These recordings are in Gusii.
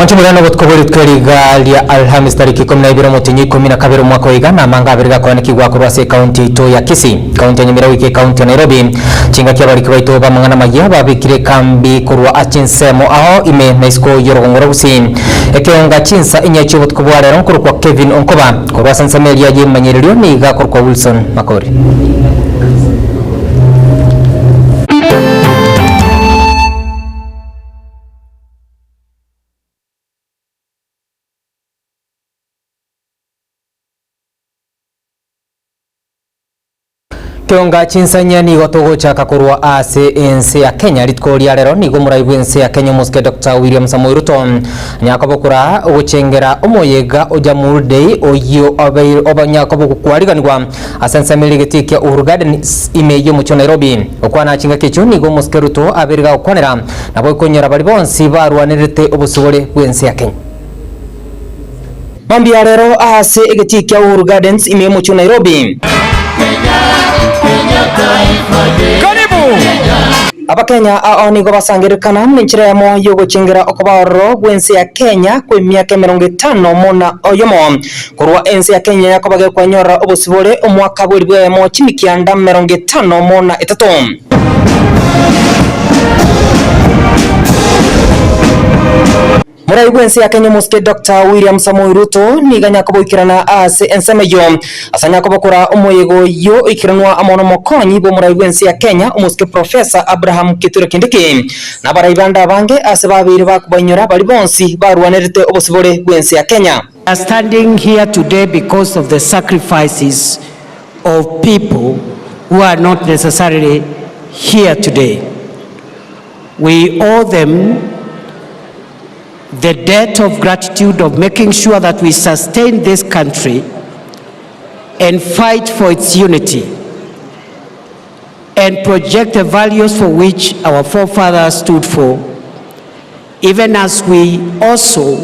Mwanche morano obotuko bwe rituko riga ria Alhamis tariki 12 omotienyi 12 omwaka oiga na amanga abere gakoanekigwa korwa ase ekaunti yaito ya Kisii, ekaunti ya Nyamira goika ekaunti ya Nairobi. Chingaki abariki baito b'amang'ana amayia babekire ekambi korwa ase chinsemo ao ime na isiko y'orogongo rwa Gusii. Ekeonga chinsa inye chi'obotuko bwa rero nkorokwa Kevin Onkoba korwa ase ensemo eria y'emanyererio niga akorokwa Wilson Makori. Keonga chinsanya nigo togochaka korwa ase ense ya Kenya rituko ria rero nigo omorai bw'ense ya Kenya omosike Dr. William Samoei Ruto nyakobokora ogochengera omoyega o Jamhuri Day oyio obeire obanyakobokokwariganigwa ase ensemo eria egetii kia Uhuru Gardens ime y'omochie o Nairobi. Gokwana chingaki echio nigo omosike Ruto abeire gagokwanera nabo ekonyora baria bonsi barwanerete obosibore bw'ense ya Kenya. Mambia rero ase egetii kia Uhuru Gardens ime y'omochie o Nairobi. Abakenya ao nigo basangererekana nenchera eyemo y'ogochengera okoba ororo gw'ense ya Kenya kw'emiaka 50 mona oyomo. Korwa ense ya Kenya yakoba gekwanyorera obosibore omwaka bw'eribu eyemo chimikianda 53 mona etato. Morai bw'ense ya Kenya omosike Doctor William Samoei Ruto nigo anya koboikerana ase ensemo eyio ase anya kobokora omoyega oyio oikeranwa amo nomokonyi bw'omorai bw'ense ya Kenya omosike Professor Abraham Kithure Kindiki na abarai bande abange ase babeire bakobainyora baria bonsi barwanerete obosibore bw'ense ya Kenya. We are standing here today because of the sacrifices of people who are not necessarily here today. We owe them the debt of gratitude of making sure that we sustain this country and fight for its unity and project the values for which our forefathers stood for, even as we also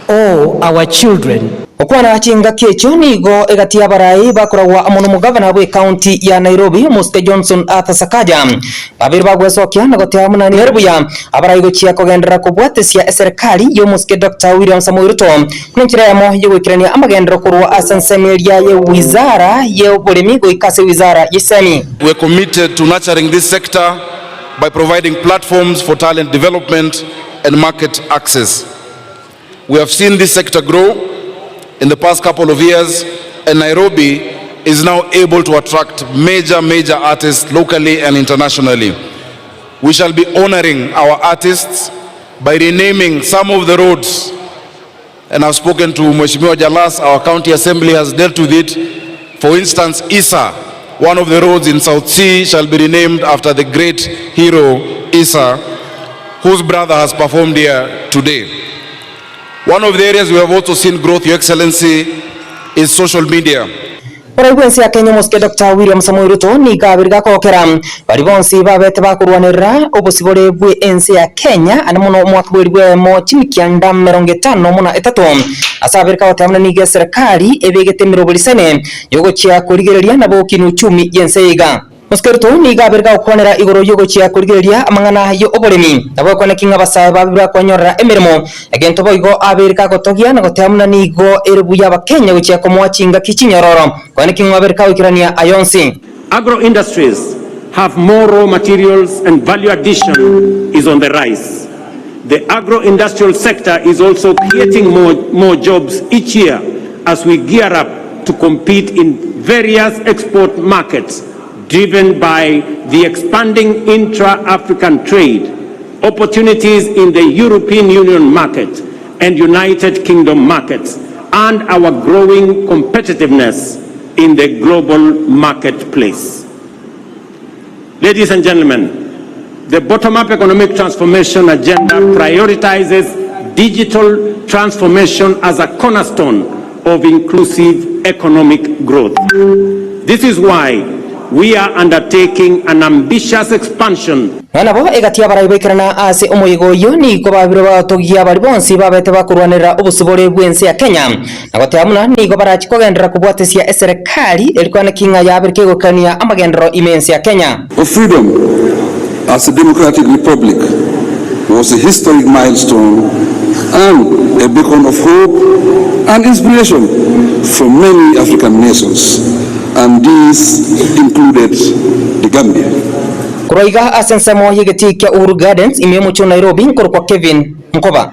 owe our children. Gokwana chingaki echio nigo egati y'abarai bakoragwa amo nomogavana bw'ecounty ya Nairobi Omosike Johnson Arthur Sakaja babere bagwesokia na goteba buna nere buya abarai gochia kogenderera kobwatesia eserekari y'Omosike Doctor William Samoei Ruto buna enchera eyemo y'ogoikerania amagenderero korwa ase ensemo eria ye wizara y'oboremi goika ase wizara y'esemi. We are committed to nurturing this sector by providing platforms for talent development and market access. We have seen this sector grow in the past couple of years and Nairobi is now able to attract major, major artists locally and internationally. We shall be honoring our artists by renaming some of the roads and I've spoken to Mheshimiwa Jalas, our county assembly has dealt with it. For instance, Issa, one of the roads in South Sea shall be renamed after the great hero Issa, whose brother has performed here today. One of the areas we have also seen growth, Your Excellency, is social media. Orai bw'ense ya Kenya omosike Doctor William Samoei Ruto nigo abere gakogokera baria bonsi babete bakorwanerera obosibore bwe ense ya Kenya ande mono omwaka bw'eri bw'eyemo chimikianda 53 ase abere kagoteba buna nigo eserekari ebegete emeroberisane yogochia korigereria nabo gokina uchumi y'ense eye iga. Mosike Ruto nigo abere gagokwanera igoro y'ogochia korigereria amang'ana y'oboremi, na gwekwana ki ng'a abasae babe bakwanyorera emeremo, egento boigo abeire kagotogia na goteba buna nigo ere buya Abakenya gochia komoa chingaki chinyororo, kwane ki ng'o abere kagoikerania aya onsi. Agro industries have more raw materials and value addition is on the rise. The agro-industrial sector is also creating more, more jobs each year as we gear up to compete in various export markets driven by the expanding intra-African trade, opportunities in the European Union market and United Kingdom markets, and our growing competitiveness in the global marketplace. Ladies and gentlemen, the bottom-up economic transformation agenda prioritizes digital transformation as a cornerstone of inclusive economic growth. This is why we are undertaking an ambitious expansion Nonya nabo, egati y'abarai baikerana ase omoyega oyio nigo babire bagotogia baria bonsi babete bakorwanerera obosibore bw'ense ya Kenya, na goteba buna nigo barachi kogenderera kobwatesia eserekari eri kwana ki ng'a yabire kegokania amagenderero ime ense ya Kenya. Of freedom as a democratic republic was a historic milestone. become a beacon of hope and inspiration for many African nations, and this included The Gambia. Korwa iga ase ensemo y'egetii kia Uhuru Gardens ime y'omochie o Nairobi nkorokwa Kevin Nkoba.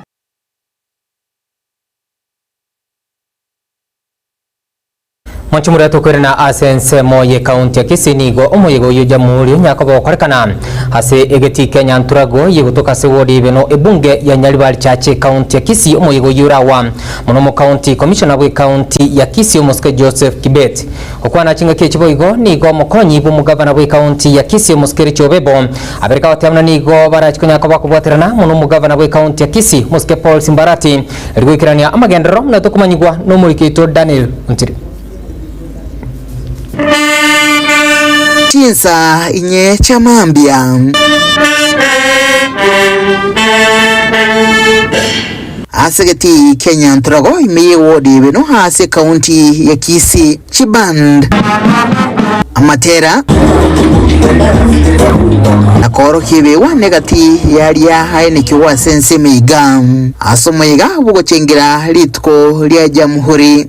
Mwanche moria tokoirana ase ensemo y'ekaunti ya Kisii nigo omoyega oyio Jamhuri onya koba ogokorekana ase egetii kia Nyanturago eye gotoka ase ward ya Ibeno ebunge ya Nyaribari Church ekaunti ya Kisii omoyega oyio orawa mono omokaunti commissioner bw'ekaunti ya Kisii omosike Joseph Kibet Gokwana chingaki echi boigo nigo omokonyi bw'omogavana bw'ekaunti ya Kisii omosike Richie Obebo abereka goteba buna nigo barachi konya koba kobwaterana mono omogavana bw'ekaunti ya Kisii omosike Paul Simbarati Eri goikerania amagenderero buna tokomanyigwa nomoriki oito Daniel Ontiri. Chinsa inye chia mambia. Ase getii kia Nyantrago ime y'ewodi y'Ibeno ase ekaunti ya Kisii. Chiband, amatera, na koorokia ebiegwa negati y'aria aenekigwe ase ense emeiga, ase omoyega bw'ogochengera rituko ria Jamhuri.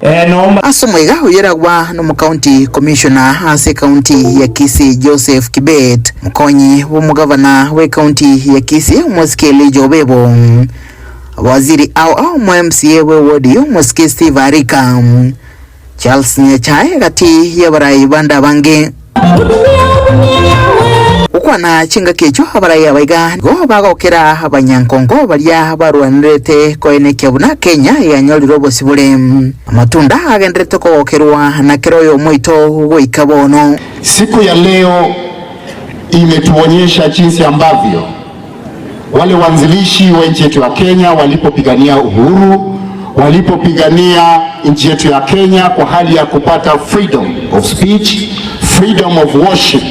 Ase omoyega oyio eragwa nomocounty commissioner ase ecounty ya Kisii Joseph Kibet, mokonyi bw'omogavana bw'ecounty ya Kisii omosike Elijah Obebo, abawaziri ao ao omo MCA bw'eward eyio omosike Steve Arika. Charles Nyachae gati y'abarai bande abange. Gokwana chingaki echio abarai aba iga nigo bagokera abanyankongo baria barwanerete koenekia buna Kenya yanyorire obosibore. Amatunda agenderete kogokerwa na kera oyomo oito goika bono. Siku ya leo imetuonyesha jinsi ambavyo wale waanzilishi wa nchi yetu ya Kenya walipopigania uhuru, walipopigania nchi yetu ya Kenya kwa hali ya kupata freedom of speech, freedom of worship,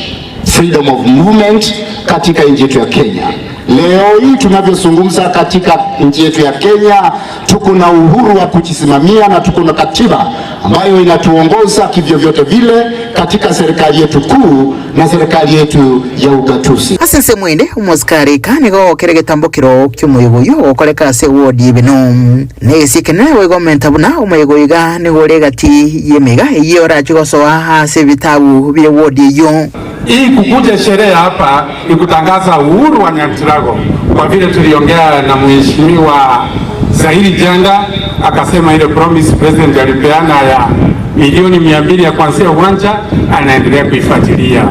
freedom of movement katika nchi yetu ya Kenya. Leo hii tunavyozungumza katika nchi yetu ya Kenya, tuko na uhuru wa kujisimamia na tuko na katiba ambayo inatuongoza kivyovyote vile katika serikali yetu kuu na serikali yetu ya ugatuzi. Ase ensemo ende, omosikari ika nigo kere egetambokero ki'omoyega oyio ogokoreka ase ewodi y'Ibeno. Negesio ekenene boigo omenta buna omoyega oyo iga nigo ore egati y'emeyega eyio orache gosoa ase ebitabu bi'ewodi eyio. Hii kukuja sherehe hapa ni kutangaza uhuru wa Nyanturago, kwa vile tuliongea na mheshimiwa Zahiri Janda akasema ile promise president alipeana ya milioni 200 ya kuanzia uwanja anaendelea kuifuatilia,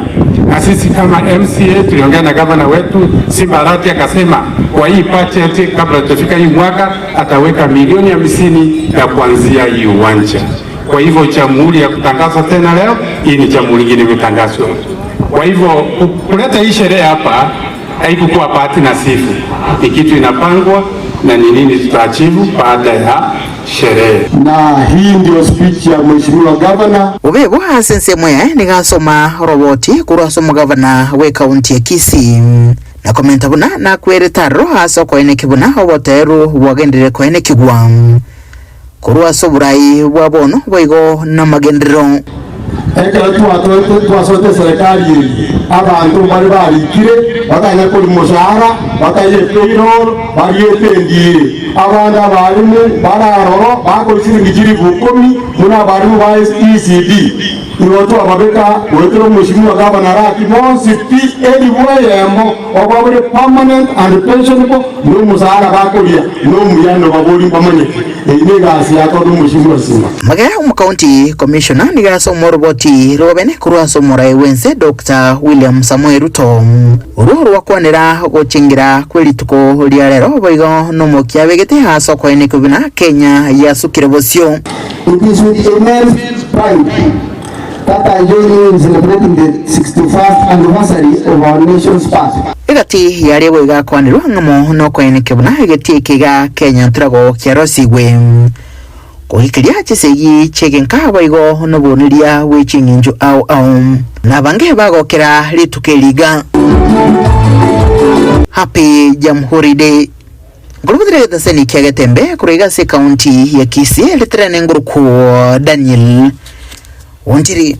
na sisi kama MCA tuliongea na gavana wetu Simba Arati akasema kwa hii budget kabla tutafika hii mwaka ataweka milioni 50 ya kuanzia hii uwanja. Kwa hivyo jamhuri ya kutangaza tena leo hii ni jamhuri nyingine imetangazwa. Kwa hivyo kuleta hii sherehe hapa haikukuwa bahati nasibu, ni kitu inapangwa na ni nini tutaachieve baada ya sherehe. Na hii ndio speech ya mheshimiwa governor. Bobe bo ase ensemo yaye nigo asoma oroboti korwa ase omogavana bw'ekaunti ya Kisii na komenta buna nakwerete aroro ase okoeneki buna oboteeru bwagenderire koenekigwa korwa ase oborai bwa bono boigo namagenderero. Ekero twatoete twasoete eserekari eye, abanto mbare barikire batanya koria moshahara, bataiyo epayroll, bariete endiiri. Abande abarimu bare aroro bakoria chiringi chilifu ikomi buna abarimu ba ECD. Igo twababeka goetera omweshimiwa Gavana Arati bonsi pi elifu eyemo obabore permanent and pensionable na omosaara bakoria nomuya nobabori mbamanyete. Eyio negasi ya tondu omweshimiwa Simba. Magega Omokaunti Commissioner nigo asoma oroboti rw'obene korwa ase omorai bw'ense Doctor William Samoei Ruto, orwo rwakwanera ogochengera kwe rituko ria rero boigo nomokia abegete ase okoenekwa buna Kenya yasukire bosio. It is with immense pride that I join you in celebrating the 61st anniversary of our nation's birth. Egati yaria boigo akwanirwe ng'amo nokoenekia buna egetii eke iga Kenya ntirago kiarosigwe Goikeria chisegi chi'egenka boigo noboneria bwe ching'encho ao ao, na abange bagokera rituko eri iga. Happy Jamhuri Day. Nkorobotire egetaseni kia Getembe korwa iga ase ekaunti ya Kisii riterene ngorokwo Daniel Ontiri.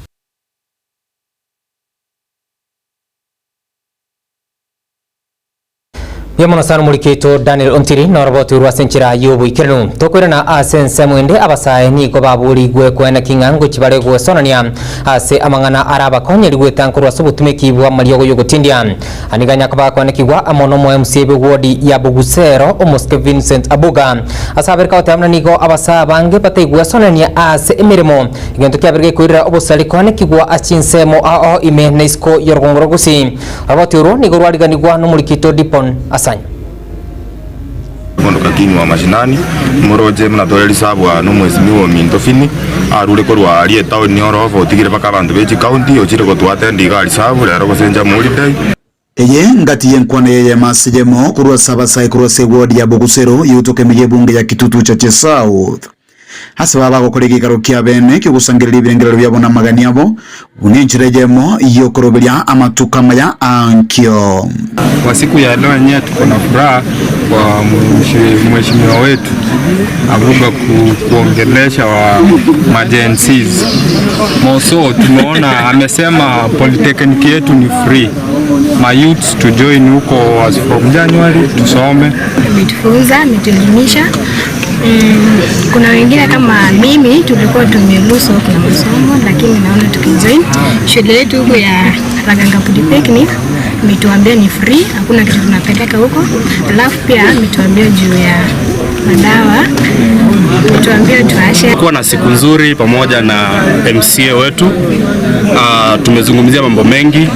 Mbuya mono sana omoriki oito Daniel Ontiri noroboti orwo ase enchera y'oboikeranu. Tokoirana ase ensemo ende abasae nigo baborigwe koeneki ng'a ngochi bare gwesonania ase amang'ana arabakonye rigweta nkorwa ase obotumeki bw'amariogo y'ogotindia. Aniga nyakoba koenekigwa amo nomo MCA bwe ward ya Bogusero omosike Vincent Abuga. Ase abere kagoteba buna nigo abasae abange bataigwesonania ase emeremo egento kiabere gekoirera obosari koenekigwa ase chinsemo ao ao ime na isiko y'orogongo rwa Gusii. Oroboti orwo nigo rwariganigwa nomorikito Dipon Asany. Bono Kakini wa mashinani, moroche buna tore risabwa nomwesimigwa ominto Fini, arure korwa aria etaoni orofa otigire mpaka abanto be chikaunti, ochire gotwatenda iga risabu rero gose Jamhuri Day. Eye ngati y'enkwana y'eyemo ase eyemo korwa ase abasae korwa ase eward ya Bogusero y'otoka ime y'ebunge ya Kitutu Chache South. Ase baba bagokora egeikaro kia bene ki'ogosangereria ebirengererio biabo na amagani abo, buna enchera eyemo y'okoroberia amatuko amaya aankio. Kwa siku ya leo enyewe tuko na furaha kwa mheshimiwa wetu Abuga ku, kuongelesha wa ma-Gen Zs. Moso tumeona amesema polytechnic yetu ni free. Ma youths to join huko as from January tusome. Ametufunza, ametuelimisha. Kuna wengine kama mimi tulikuwa tumelose hope na masomo, lakini naona tukijoin shule yetu huko ya Laganga Polytechnic ametuambia ni free, hakuna kitu tunapeleka huko. Alafu pia ametuambia juu ya madawa, ametuambia tuache Kuwa na siku nzuri pamoja na MCA wetu. Tumezungumzia mambo mengi.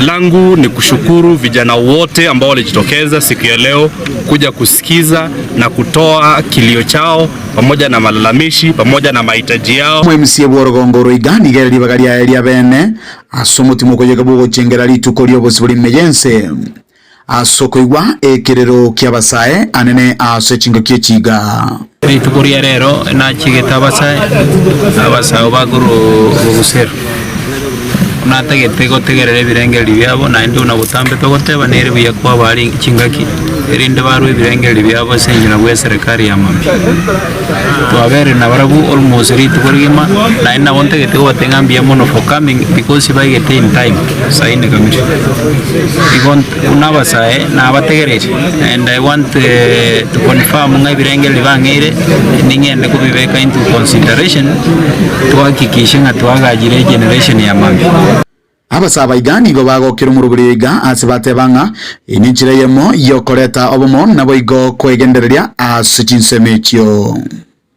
Langu ni kushukuru vijana wote ambao walijitokeza siku ya leo kuja kusikiza na kutoa kilio chao pamoja na malalamishi pamoja na mahitaji yao. MCA bw'orogongo oroiga nigo ere ribaga riaye ria bene ase omotima okoyeka bw'ogochengera rituko ri'obosibore ime y'ense ase okoigwa ekerero ki'abasae anene ase chingaki echiga. Rituko ria rero nachigete abasae, abasae bakorwa Bogusero. Natagete gotegerera ebirengererio biabo, naende buna botambe togoteba nere buya kwabaa chingaki, erinde barue ebirengererio biabo ase enchera bw'eserekari ya mambia. Twaberire nabarabwo almost rituko rigima, naende nabo ntagete kobatebia ng'a mbuya mono for coming because baigete in time saa nne kamiri. Igo buna abasae nabategereire and I want to confirm ng'a ebirengererio bang'eire ning'ende kobibeka into consideration twahakikishe ng'a twagachire egeneration ya mambia. Abasae abaiga nigo bagokera omorobori oiga ase bateba ng'a eye nenchera eyemo y'okoreta obomo naboigo kwegendereria ase chinsemo echio.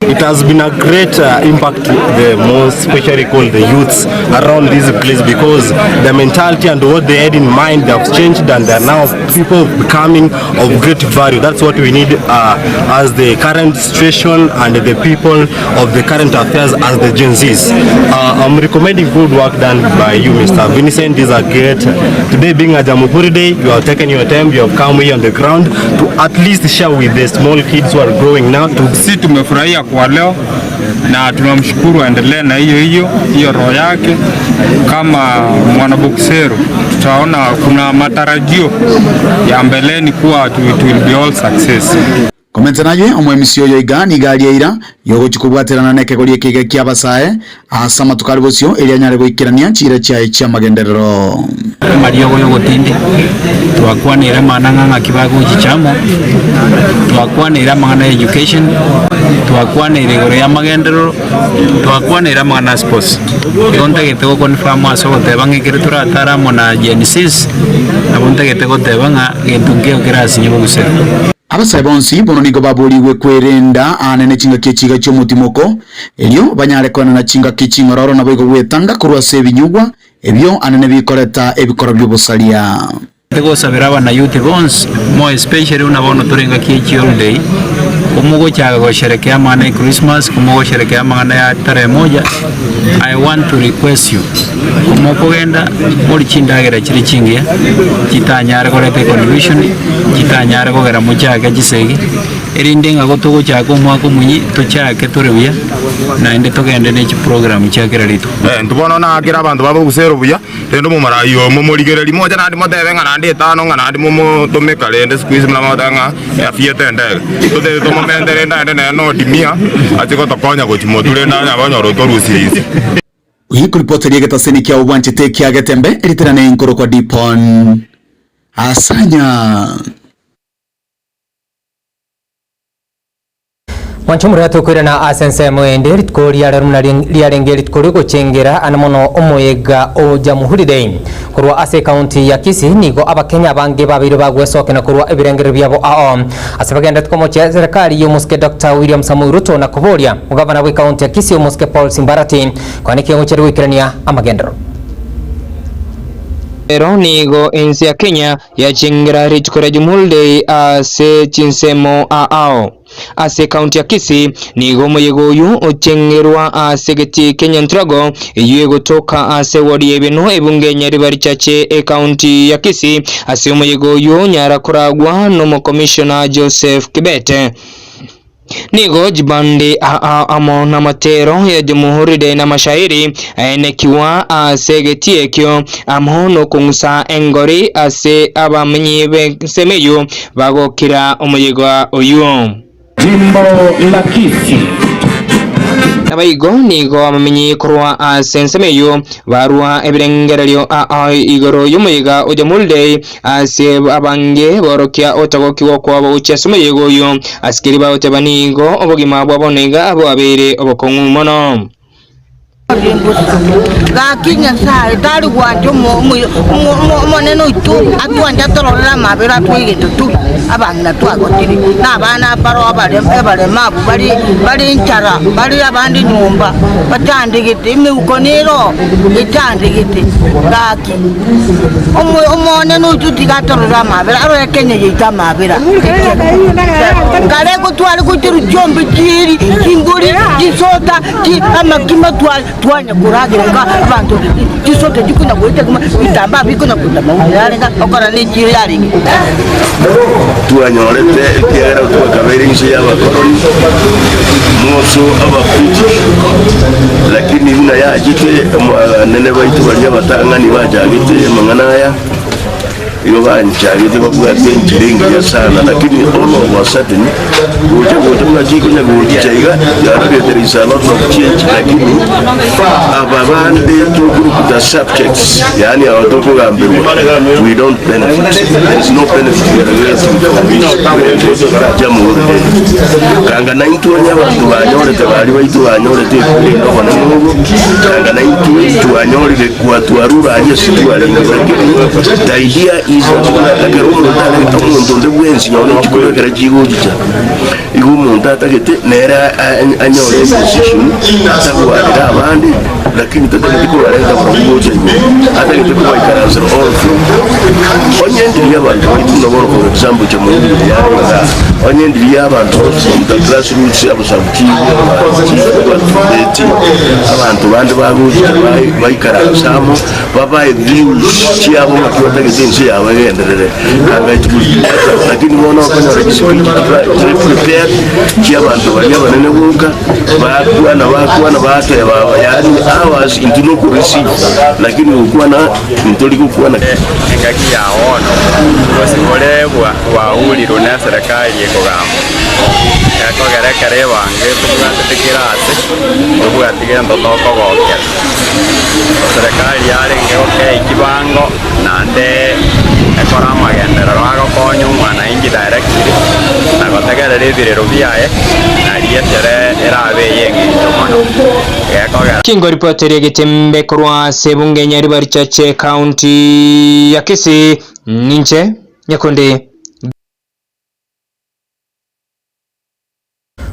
It has been a great impact to the most especially called the youths around this place because the mentality and what they had in mind they have changed and they are now people becoming of great value. That's what we need as the current situation and the people of the current affairs as the Gen Zs. I'm recommending good work done by you, Mr. Vincent. These are great. Today being a Jamhuri Day, you have taken your time, you have come here on the ground to at least share with the small kids who are growing now. To Si tumefurahia kwa leo na tunamshukuru aendelee na hiyo hiyo hiyo roho yake. Kama mwanaboksero, tutaona kuna matarajio ya mbeleni kuwa it will be all success. Komenta naye omoemisi oyo iga nigo aria eira yogochia kobwaterana nekegori eke iga ki'abasae ase amatuko are bosio erio anyare goikerania chiira chiaye chi'amagenderero. Amariogo y'ogotindi, twakwaneire amang'ana ng'a ng'aki bagochicha amo, twakwaneire amang'ana ya education, twakwaneire igoro y'amagenderero, twakwaneire amang'ana ya sports. Igo ntagete go confirm ase ogoteba ng'a ekero toratare amo na Gen Zs, nabo ntagete goteba ng'a gento nkeiyo kerasinye bogusera. Abasae bonsi bono nigo baborigwe kwerenda aane ne chingaki echiga chi'omotimoko, erio banyare koenana chingaki ching'ororo naboigo gwetanga korwa ase ebinyugwa ebio aane nebikoreta ebikoro bi'obosaria. Tigosabera abanayouth bonsi, more especially buna bono tore engaki ye chiholiday, komogochaka gosherekea amang'ana ya Christmas, komogosherekea amang'ana ya tarehe moja, I want to request you, komokogenda morie chindagera chire chingiya, chitanyare koreta econfusion, chitanyare kogera mochake chisegi, erinde ng'a gotogochaka omwaka omonyi, tochake tore buya, naende togende ne chiprogram chia kera rituko. Intwe bono naakere abanto babo obusero buya, rende omomorai oyo momorigererie moche naende motebe ng'a naende etano ng'a naende momotomeka rende siku hizi buna bagoteba ng'a eafiete endege. Totebe tomomente rende aende nere nodimia ache gotokonya gochia motwe rende anyare onyore otorusirie inse. Oyikoripoteria egetaseni kiao bwanchete ekia Getembe, ritirane inkorokwa Dipon. Asanya. Mwanche omorero tokoirana ase ensemo ende, rituko riarero buna riarenge rituko riogochengera ane mono omoyega o Jamhuri Day. Korwa ase ekaunti ya Kisii nigo abakenya abange babeire bagwesokena korwa ebirengererio biabo ao ase bagenderete komochia serekari y'omosike Doctor William Samoei Ruto na koboria omogavana bw'ekaunti ya Kisii omosike Paul Simbarati konya naki agochia goikerania amagenderero. Ero nigo ense ya Kenya yachengera rituko ria Jamhuri Day ase chinsemo ao. Ase ekaunti ya Kisii, nigo omoyega oyio ochengerwa ase egetii kia Nyantrago, eyio egotoka ase eward ya Ibeno, ebunge ya Nyaribari Chache, ekaunti ya Kisii. Ase omoyega oyio onyara koragwa nomokomishona Joseph Kibete. Nigo chibande amo namatero ya Jamhuri Day na mashairi aenekiwa ase egetii ekio, amo nokong'usa engori ase abamenyi b'ensemo eyio Bagokira omoyega oyio. Jimbo la Kisii. Naboigo nigo abamenyi korwa ase ensemo eyio barua ebirengererio ao igoro y'omoyega o Jamhuri Day, ase abange borokia otagokigwa kwabo gochia ase omoyega oyio, ase keria bagoteba nigo obogima bwa bono iga bwabeire obokong'u mono. Gaki Nyasae tari gwancha Omonene oito atwanche atororere amabera atwaigete tu, abang'ina twagotire, na abana baroo abaremabu bare enchara, bare abande nyomba bachandegete, emeuko nero echandegete. Gaki Omonene oito tiga atororere amabera, arore Kenya yaito amabera. Kare gotware goiterwa chiombe chieri, chingori, chisota. Amakima twanya koragera iga abanto chisote chikonya goeta kegima, ebitambaa bikonya goeta maundu yare iga okora ne echiro yarenge. Twanyorete ekiagera twakabeire inse y'abakoroni, moso aba-British, lakini buna yachete abanene baito baria abatang'ani bachagete amang'ana aya. Igo banchagete babwate enchera engiya sana, lakini all of a sudden gocha gocha buna chikonya gochicha iga yarorire there is a lot of change, lakini aba bande tokorukuta subjects yaani aba tokogamberwa we don't benefit, there is no benefit we are getting from this jamhuri day. Kanga naintwe onye abanto banyorete baria baito banyorete ekura ende obonene obo, kanga naintwe twanyorire Kwatwarure aria ase twarenge, lakini the idea is that buna ekero omonto are omonto onde bwensi nonye chikura ekero chigochicha, igo omonto atagete nere anyore eposition atagwarere abande, lakini tatageti kobarenta barobwo gocha igoro, atagete kobaikaransera all through. Onye ndiri abanto baria buna bono for example Chamoimbi yare igaa, onye ndiri abanto from the grassroots abasabutibi, abachifu, abatubeti, abanto bande bagochicha baikaranse amo, babae views chiabo ng'aki batagete ense yabo egenderere. Kanga it could be better, lakini bono okonyora chispeech chire prepared chi'abanto baria abanene boka, bakwana bakwana bateba aba, yaani ours intwe nokoreceive, lakini gokwana ntori gokwana. Engaki ya bono obosibore bwaurirwe neserekari ekogamba. Gekogera ekero ebango etobwatete kera ase, tobwati gento tokogokera. Serikali yarenge gokea ekibango naende ekore amagenderero agokonya omwananchi directly na gotegerera ebirero biaye nario echere erabe eye eng'encho mono. Gekogera. Kingoripoteria egetembe korwa ase ebunge Nyaribari Chache Ekaunti ya Kisii, ninche Nyakundi.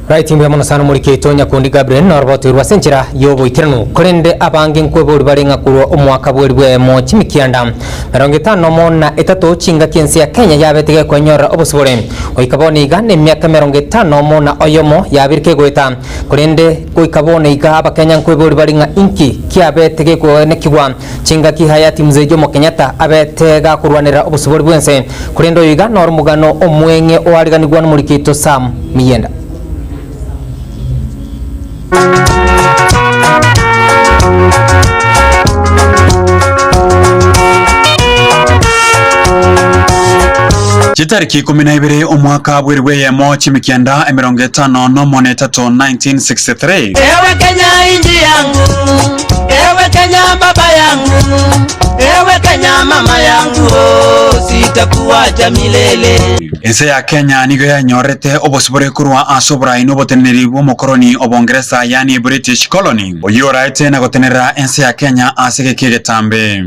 Right mbuya mono sana omoriki oito Nyakundi Gabriel norobotoirwe ase enchera y'oboikeranu. Korende abange nkwebori bare ng'a korwa omwaka bw'elifu eyemo chimikianda 50 nomo na etato chingaki ense ya Kenya yabete gekwenyorera obosibore. Goika bono iga nemiaka 50 omo na oyomo yabire kegoeta. Korende goika bono iga abakenya nkwebori bare ng'a inki kiabete gekwenekigwa Chingaki Hayati Mzee Jomo Kenyatta abete gakorwanerera obosibore bw'ense, korende oyo iga noro omogano omweng'e oariganigwa nomoriki oito Sam Miyenda. Chitariki ikomi na ibere omwaka bw'eribu eyemo chimikianda 51 na etato, 1963. Ewe Kenya. inji yangu, ewe Kenya baba yangu, ewe Kenya mama yangu, oh, sitakuacha milele. Ense ya Kenya nigo yanyorete obosibore korwa ase oborai na oboteneneri bw'omokoroni o Bongeresa yaani British Colony, oyio oraete na gotenerera ense ya Kenya ase egeka egetambe.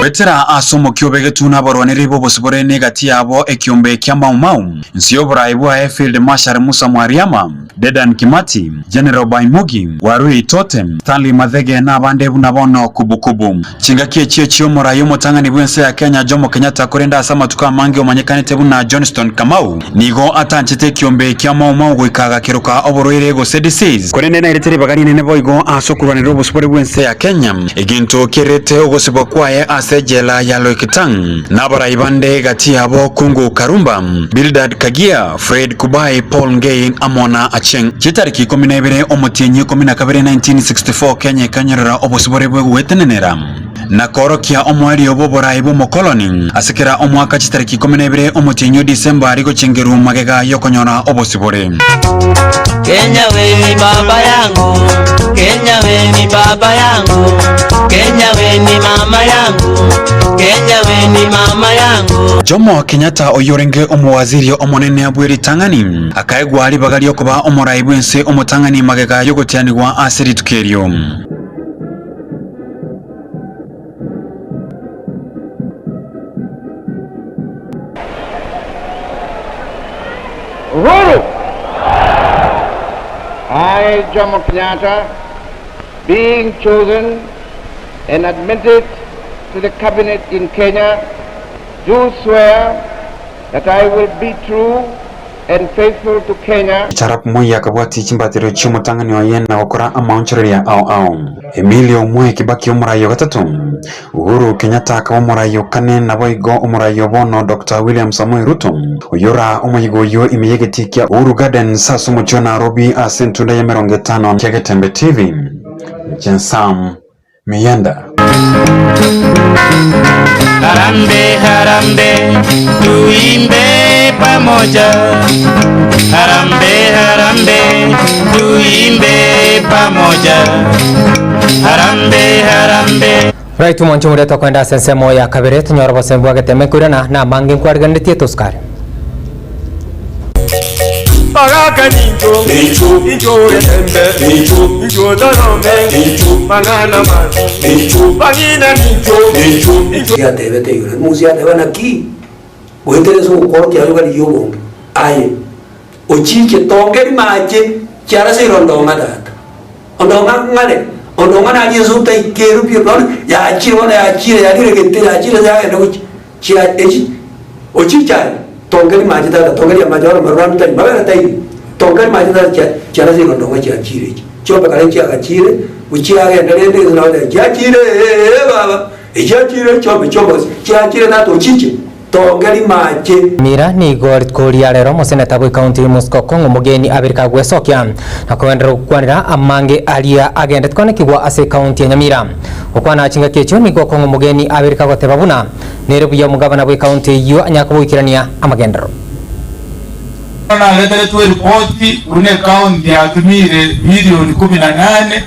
Goetera ase omokia obegetwe nabarwaneri b'obosibore na egati yabo ekiombe kia Mau Mau, inse y'oborai bwaye Field Marshal Musa Mwariama, Dedan Kimathi, General Baimugi, Warui Tote, Stanley Mathege na abande buna bono kubu kubu. Chingaki echio chi'omorai omotang'ani bw'ense ya Kenya Jomo Kenyatta korende ase amatuko amange omanyekanete buna Johnston Kamau nigo atanchete ekiombe kia Mau Mau goika agakeroka oborwaire gose disease. Korende nairete ribaga rinene boigo ase okorwanerera obosibore bw'ense ya Kenya, egento kerete ogosibwa kwaye ase ejela ya Loikitang na abarai bande gati yabo Kungu Karumba, Bildad Kagia, Fred Kubai, Paul Ngei amo na Achieng. Chitariki ikomi na ibere omotienyi ikomi na kabere 1964 Kenya ekanyorera obosibore bwe gwetenenera na koorokia omoerio bw'oborai bw'omokoloni ase kera omwaka chitariki ikomi na ibere omotienyi o Disemba rigochengerwa magega y'okonyora obosibore. Kenya we ni baba yangu, Kenya we ni baba yangu, Kenya we ni mama yangu, Kenya we ni mama yangu. Jomo Kenyatta oyio orenge omowaziri omonene bwe ritang'ani, akaegwa ribaga riokoba omorai bw'ense omotang'ani magega y'ogotianigwa ase rituko erio. Uhuru! I, Jomo Kenyatta, being chosen and admitted to the cabinet in Kenya, do swear that I will be true and faithful to Kenya. Arap Moi akabwatia chimbatero chi'omotang'ani oye na gokora amaonchoreria ao ao. Emilio Mwai Kibaki omorai o gatato, Uhuru Kenyatta akaba omorai o kane naboigo omorai o bono Doctor William Samoei Ruto, oyio ora omoyiga oyio ime y'egetii kia Uhuru Gardens ase omochie o Nairobi ase entunda y'emerongo etano kia Getembe TV. Inche Sam Miyanda. Harambee, harambee, tuimbe pamoja. Harambee, harambee, tuimbe pamoja. Harambee, harambee. Right omonche omoria tokoenda ase ensemo ya kabere tonyore obosemi bwa geteme koirana na amange nkwariganetie tosukare. Bagaka nincho, incho getembe, incho dorome, mang'ana mabi, bang'ina nincho, incho. Yatebete igoro, Musa yateba naki goetera ase ogokorokia aye okarigia obonge? Aye ochiche tongeri mache chiara ase irondong'a tata. Ondong'a ng'are, ondong'a naria ase otaikeru pi bono yachire bono yachire yarire gete yachire yagenda gochia chia echi ochiche aye tongeri mache tata tongeri amache bono maruranu tari mabere taiyo tongeri mache tata chia chiara ase irondong'a chiachire echi chiombe kare chiagachire gochiagenda rende gese nabo chiachire eeh baba echiachire chiombe chiombe gose chiachire tata ochiche Tongeri mache. Mira nigo rituko ria rero omoseneta bwe county Muskoko ng'omogeni abere kagwesokia na kogenderera gokwanera amange aria agendete konekigwa ase ecounty ya Nyamira. Gokwana chingaki echio nigo Kong'omogeni abere kagoteba buna nere buya omogabana bwe county eyio anyare koboikerania amagenderero. Nareteretwe eripoti buna ecounty yatumire milioni kumi na nane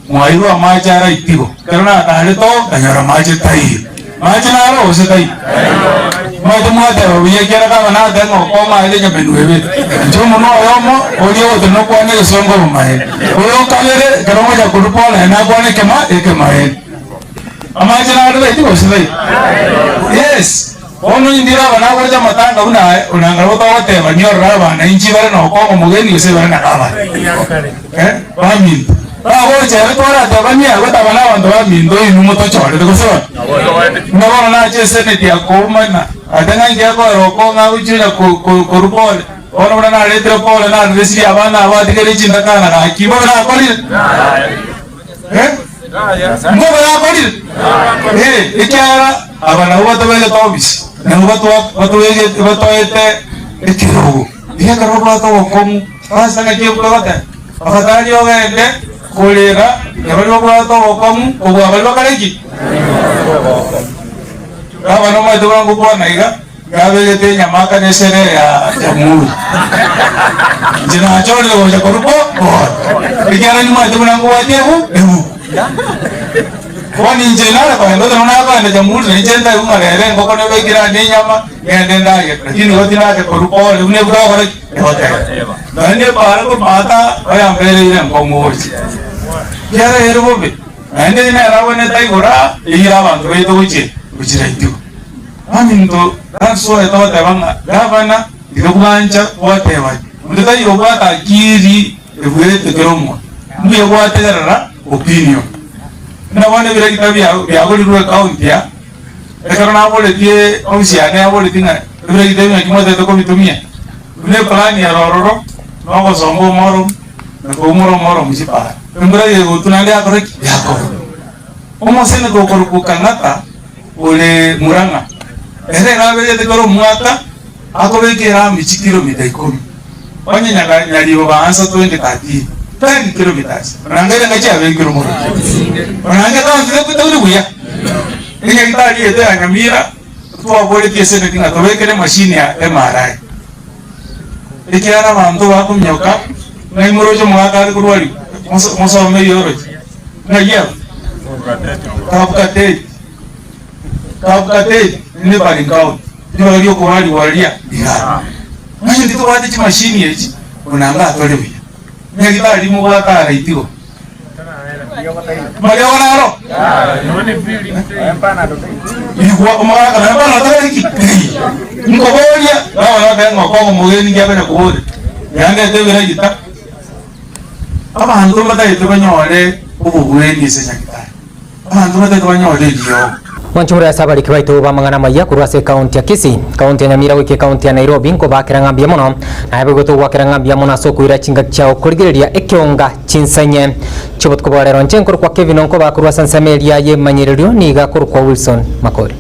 Mwairwe amache ara itigo. Ekero nataarete oo, nkanyora amache taiyo. Mache naro gose taiyo? Omanyete mwateba buya ekiagera kaba nateba ng'a okomaete nyamenwa ebere. Inche omonwa oyomo oria ogotenena okwane egesongo obomaene. Oyo o kabere ekero ngocha korwa bono naende nakwane ekema ekemaene. Amache naro taiti gose taiyo? Yes. Bono indire aba nakorete amatanga buna aya, onanga nabo togotebania ororo abanainchi bare nokongo omogeni gose bare na gavana. Eh, baminto. Bagocha ere twaratebanie agwo taba nabanto baminto inwe motochorete gose bono. Buna bono nache eseneti akoumana, ate ng'a inki akoera okong'a agochia onya ko- ko- korwa pole. Bono buna naretire pole naruresirie abana aba atigere chintakana gaki mbobe nakorire? Eh? Mbobe nakorire? Eh, ekiagera aba nabwo batobegete obisi, nabwo batwa- batobegete batoete ekerogo. Iga ekero babwate obokong'u, ase ng'aki ekobagotebia? Afadhali ogende korera na baria babwate obokong'u kobua baria bakare ki? Gavana omanyete buna ngokwana iga, Yabegete enyamaka na esherehe ya Jamhuri. Inche nachorire gocha korwa bono, ekiagera nimanyete buna nkobwatia ebu ebuku. Bono inche nare kogenda otari buna nakogenda Jamhuri na inche ntaigwe ng'a rero engoko nebekire ande enyama, ngende ndagere. Lakini igo tinacha korwa pole buna ebuku egokora ki? Egoteba. Nonye nebara komata oyambereire nkong'u gocha. Ekiagera ere bobe, naende nere abwenerete aigoro aa, eire abanto baito gochia gochira itigo. Abaminto, that's why togoteba ng'a gavana tiga bwancha gwateba onde taiyo obwate akiri ebuete kera omonto. Mbuya gwategerera opinion. Buna bono ebiregita biagorirwe ecounty aa, ekero naboretie ofisi yane yaboretie ng'a ebiregita ebi naki mwatagete kobitumia, buna eplan ere ororo nogosomba omoro na koumora omoro mochipara. Embura gegotwa naende yakora ki? Yakora. Omoseneka okorokwa Kang'ata ore Murang'a, ere iga abegete kera omwaka akobeka erami chikilomita ikomi, onye Nyaribo baansa 2013, 10 kilometers, onanga ere ng'a chiabekirwe mono. Onanga ekaunti teri buya. Enyagitari yaito ya Nyamira twaboretie eseneti ng'a tobekere emashini ya MRI, ekiagera abanto bakominyoka ng'a imoroche omogaka are korwariwa, mosome eyoroche. Ng'ai abwo? Kabukateti. Kabukateti neighboring county. Ribaga riokobarigwa riria rigare. Onye titobwate chimashini echi, onanga atore buya. Nyagitari mobwate ara itigo. Mariogo naro? Igwa omogaka naye bono atore ki? Nkoboria, nabo notebe ng'a okong'u omogeni ngiabere koboria. Yandete ebiragita. Abanto mbatagete banyore obogwenia ase Nyagetari, abanto mbatagete banyore eriogo. Mwanchumura ase abariki baito b'amang'ana amaya korwa ase ekaunti ya Kisii, ekaunti ya Nyamira goika ekaunti ya Nairobi nkobakera ng'a mbuya mono, naye boigo togwakera ng'a mbuya mono ase okoira chingaki chiao korigereria ekeonga chinsenye chi'obotuko bwa rero. Inche nkorokwa Kevin Onkoba korwa ase ensemo eria y'emanyererio nigo akorokwa Wilson Makori.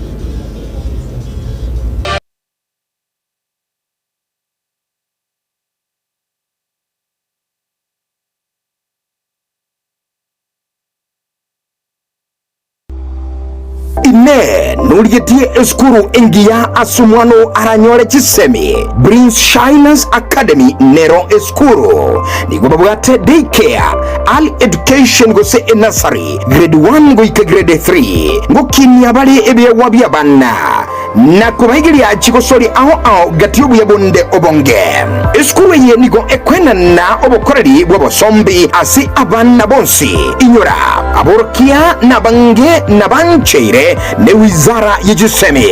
Inee! Norigetie esukuru engiya ase omwana oo aranyore chisemi? Prince Shiners Academy nero esukuru. Nigo babwate day care, early education gose enursery, grade 1 goika grade 3. Ngokinia bare ebiegwa bi'abana. na kobaigeria chigosori ao ao gati y'obuya bonde obonge. Esukuru eye nigo ekwenana obokoreri bw'obosombi ase abana bonsi. Inyora, aborokia nabange nabancheire ne wizara ye chisemi.